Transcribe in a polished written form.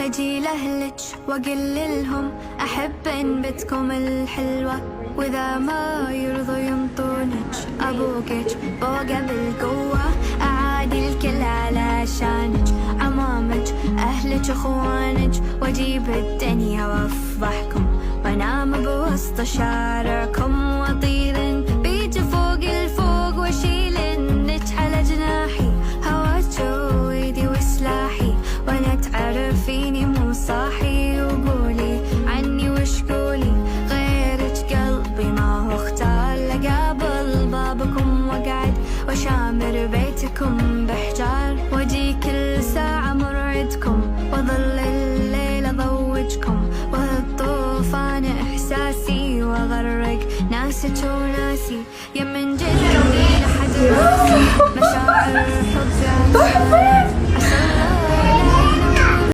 اجي لأهلك واقول لهم احب بنتكم الحلوة، واذا ما يرضوا ينطونك ابوكك فوق بالقوة. اعادي الكل علشانك، عمامك اهلك اخوانك، واجيب الدنيا وافضحكم وانام بوسط شارعكم، واطير بيج فوق الفوق واشيل انك على جناحي، هواك ويدي وسلاحي، وانا تعرفيني مو صاحي. وقولي عني وش قولي، غيرك قلبي ما هو اختار. لقابل بابكم واقعد وشامر بيتكم بحجار، واجي كل ساعة مرعدكم واظل الليل اضوجكم، وهالطوفان احساسي واغرق ناسك وناسي، يا من جدي لحد راسي مشاعر حب.